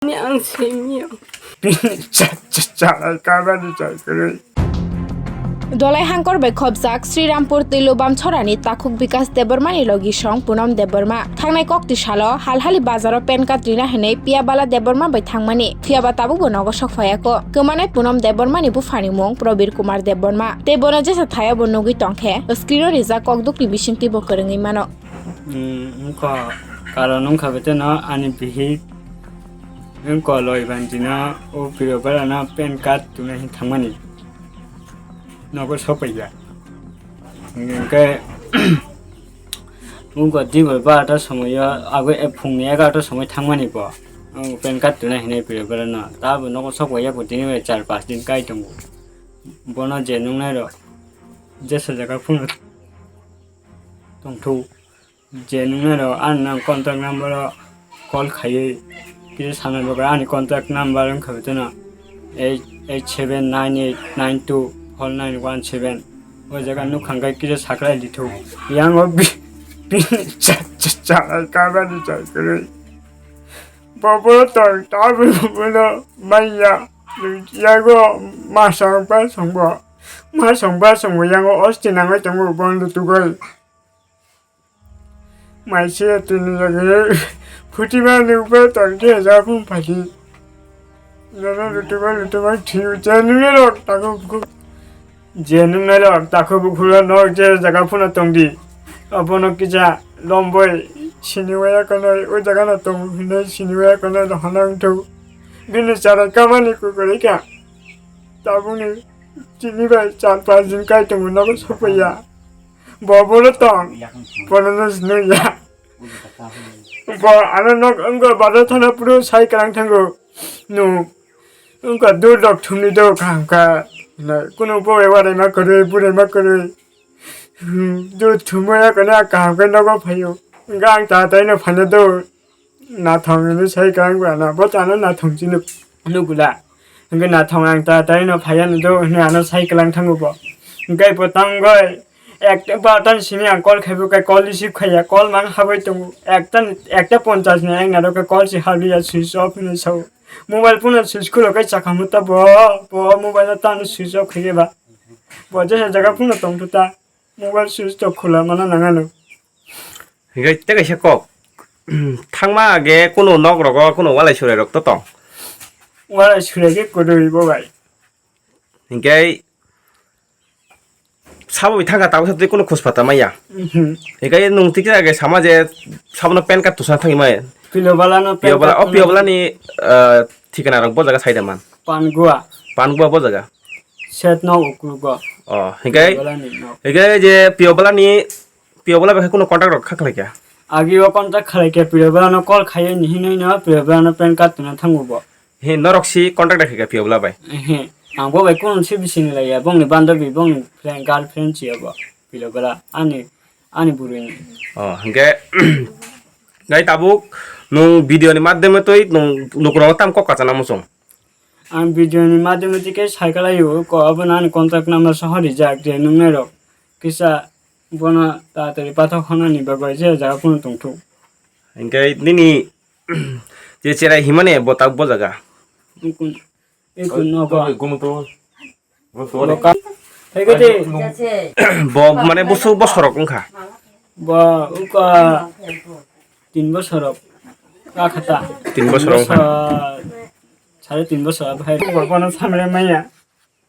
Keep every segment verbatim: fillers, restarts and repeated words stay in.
Ni ang simiyo. Bini cha-, cha-, chalai kabani chai kwrwi. Dolai hangkor bai khopjak Srirampur Twilubam Chorani takhuk Bikas Debbarmani logi song Punom Debbarma. Thangnai kokti salo Halhali bazaro pen card rina hinwi Piyabala Debbarma bai thangmani. Phiyaba tabukbo nogo sok phaiya kho. Kwmanai Punom Debbarmani buphani mung Probir Kumar Debbarma. Tei bono jesa thayabo nugwi tongkhe, screen-o rijak kokdukni bisingtwibo kwrwngwi mano. Hmm, wngkha karon wngkha beteno ani bihik wngkha loi bandino o Piyabala no pen card tuna hin thangmani nogo sopaiya. Hingke wngkha dibar barota somoyo abo e phungni egarota somoi thangmani bo. Ang pen card tuna hinwi Piyabala no. Tabo nogo sopaiya bo tini bai char pas din kai tongo. Bono je nungnai rok jesa jaga phone tongthok. Je nungnai rok ani nang contact number o call khaiwi kisa sana bagwi ani contact number wngkha beteno eight eight seven nine eight nine two four nine one seven. O jaga nukha hwnkhe kisa sakhlai lithok. Yang o bi-, bini cha-, cha-, chalai kabani chai kwrwi. Bobo tong tabwi bono manya. Yago masang ba songbo. Masang ba songbo yango osti nangwi tongo bondo tugoi. Maise tini jagre phutima nukba tongkhe ja phung phadi. Jono lutuma lutuma thiu je nungnai rok tako bukhu. Je nungnai rok tako bukhulo nok je jaga phuna tongdi. Abono kisa lomboi siniwaya konoi o jaga no tongo hinwi siniwaya konoi no hana wngthok. Bini chara kamani kukurika. Tabukni tini bai char pas din kai tongo nogo sopaiya. Bo bono tong, bono no sinui ya. Bo ano nok wngkha bazar thana phuru sai kwrang thango. No wngkha dur rok thumni do kaham kha. Kunu bo bai warai ma kwrwi, burai ma kwrwi. Hmm, dur thumwi ya kono kaham khe nogo phaio. Wngkha ang tatai no phaina do. Nathong hinwi sai kwrang bwrano, bo to ano nathong chini nuk-, nukula. Hwnkhe nathong ang tatai no phaiya nw do hinwi ano sai kwlang thango bo. Hwnkhe bo tangoi ekta bartan simi ang call khaibo khe call receive khaiya, call mang habwi tongo. Ekta, ekta ponchas ni ang naro khe call si habya switch off hinwi sao. Mobile phone no switch khulok khe chakha muta bo, bo mobile no tano switch off khaiya ba. Bo jesa jaga phone no tongthu ta. Mobile switch to khula mana nangano. Hinkhe tei kaisa kok. Thangma age kuno nok rogo kuno walai surai rok to tong. Walai surai khe kwrwi bo bai. Hinkhe sabo bi thangkha tabuk sa twi kuno khus pata maya. Mhm. Hinkhe nung tikhe age sama je sabono pen card tusa thangwi maya. Piyabala no pen Piyabala, card o tusa Piyabala ni, ah, thikana rok bo jaga saida man. Pangua. Pangua bo jaga. Set no uklugo. Oh, hinkhe, Piyabala ni no. Hinkhe je Piyabala ni, Piyabala bai khe kuno contact rok kha khlai kha? Agi o contact khlai khe Piyabala no call khaiwi ni hinwi no Piyabala no pen card tuna thango bo. He norok si contact rok kha Piyabala bai? He, ang bo bai kuno si bising lai ya, bongni bandabi, bongni friend, girlfriend si ya bo Piyabala ani, ani burui ni. Oh, hinkhe, gai tabuk nung video ni madhyame twi nung lukurok tam kok kachana muchung. Ang video ni madhyame tike sai kalaio, ko abono ani contact number soho rijak je nungnai rok kisa bono tatari pathok honani bagwi je jaga phano tongthok. Hinkhe nini je cherai himani bo tak bo jaga? Ikun, ikun nogo. Loka. Hai gede. Bo mane busu bosorok wngkha. Bo uka tin bosorok. Ka khata. Tin bosorok wngkha. Bosor, sare tin bosor hai. Bo kono samre maya.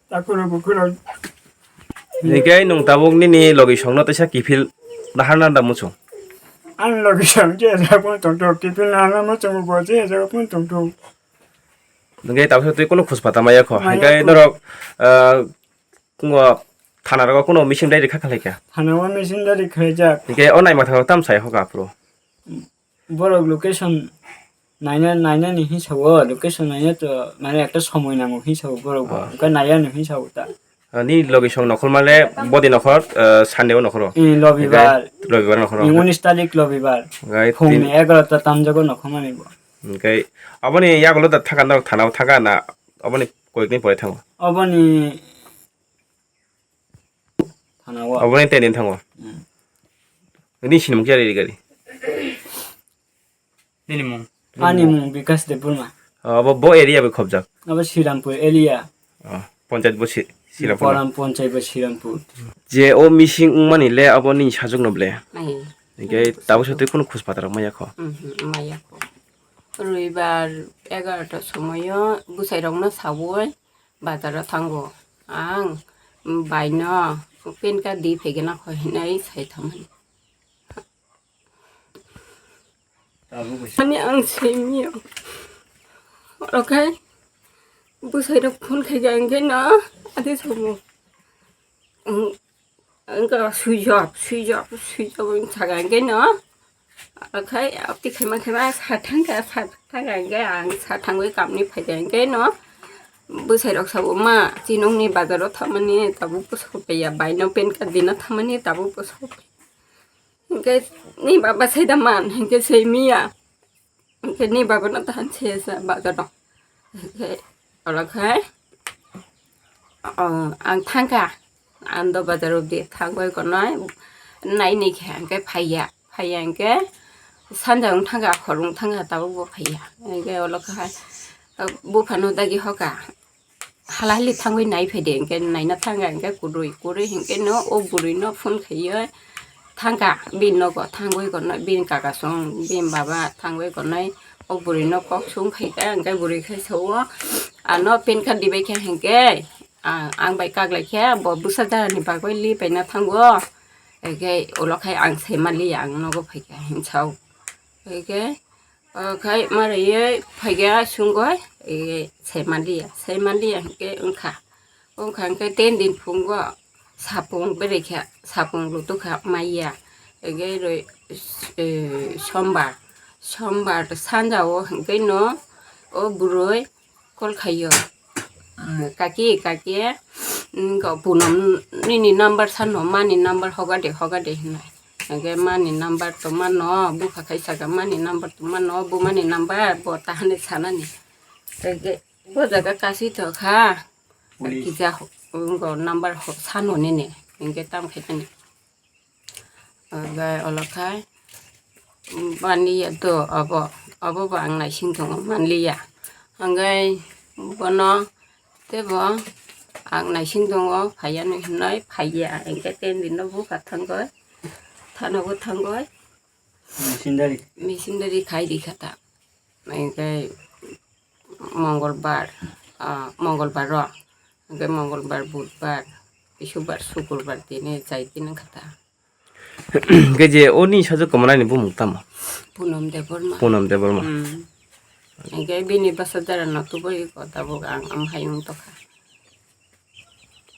Takuro bukuro. Hinkhe nung tabuk nini logi songno teisa kiphil naharna da muchung. Ang logi song je jaga pun tongthok kiphil naharna muchung bo je jaga pun tongthok. Hinkhe tabuk twi kuno khus pata maya kho. Maya kho. Hinkhe norok, ah, Kungo thana rogo kuno missing diary kha khlai kha? Thana o missing diary khlaijak. Hinkhe o naima thang tam sai hoka aphuru? Borok location naina, nainani hinsa o, location naina to mane ekta somoi nango hinsa o borok bo. Ah. Hinkhe naiya no hinsa o ta. Ah, ni logi song nokhor male bodi nokhor, ah, Sunday o nokhor o. Eh, Robibar. Hinkhe Robibar nokhor o. Eh, unis tarik Robibar. Hinkhe phungni tin egarota tamjago nokhor mani bo. Hinkhe aboni yagulo da thaka norok thana o thaka na aboni koyekni pore thango? Aboni Thana o. Obo ni tei din thango. Hmm. Ni sinimung khe ari gari. Nini mung. Ani mung Bikas Debbarma. Abo bo area bai khobjak? Abo Srirampur area. Oh, panchayat bo Si-, Srirampur. Poram panchayat bo Srirampur. Je o missing wngmani le abo nini sajwk no ble? Ai. Hingke tabuk sotwi kunu khus patra rok maya kho? Mhm, maya kho. Roibar egarota somoyo bwsai rokno sawi bazaro thango. Ang baino pen card di phaigena kho hinwi sai thangmani. Ani ang simiyo. Okay. Bwsai rok phone khai ga hingke no adi somo. Ang, ang ka sui jop, sui jop, sui jop ang saga hingke no. Okay, abti khaima khaima sa thangka, sa thangka hingke ang sa thangwi kamni phai ga hingke no. Bwsai rok sabo ma, chinungni bazaro thamani tabuk bwsai paiya, baino pen card dina thamani tabuk bwsai paiya. Hingke ni baba sai da man, hingke sai miya. Hingke ni baba no tahan se sa bazar no. Hingke olo khai, o, ang thangka. Ang do bazar o di thangbai konai, nai ni khe hingke phaiya. Phaiya hingke sanja wng thangka, khorung thangka, tabuk bo phaiya. Hingke olo khai, o, buphano dagi hoka. Hala hali thangwi nai phaidi, hingke naina thangka, hingke kwrwi, kwrwi hingke no o bwrwi no phone khaiwi thangka, bini nogo thangwi konwi, bini kaka song, bini baba thangwi konwi, o bwrwi no kok song khaika, hingke bwrwi khai sao, ano pen card dibai khe hingke, a, ang bai kak lai khe, bo bwsa jara ni bagwi li paina thango, hingke ulo khai ang sai maliya, ang nogo phaikha, hing sao, hingke. O khai marayoi phaikha sungoi, e, sai manliya, sai manliya hingke wngkha. Wngkha hingke ten din phungo sapung berekha, sapung lutukha maiya. Hingke roi, e, sombar, sombar sanjao hingke no o bwrwi call khaio. Ah, kaki, kaki, mm, ko punom nini number sano, mani number hogade, hogade hinai. Hingke mani number to mano, bupha khai saka mani number to mano, bumani number bo tahani sanani. Hingke bo jaga kasi to kha. Police. Kisa ho-, ko number ho-, sano nini. Hingke tam khai tani. Hingke olo khai manliya do obo, obo bo ang naising tongo manliya. Hingke bono tebo ang naising tongo phaiya hinui phaiya hingke ten din no bupha thangoi, thanogo thangoi. Missionary. Missionary khai di kha ta. Hingke Mongolbar, ah, Mongolbar ro. Hingke Mongolbar, Budbar, Bisubar, Sukurbar tini chai tini kha ta. Hingke je oni sajwk kwmalaini bumung tamo? Punom Debbarma. Punom Debbarma. Hmm. Hingke bini bwsa jara no tubui ko tabuk ang amhai wng tokha.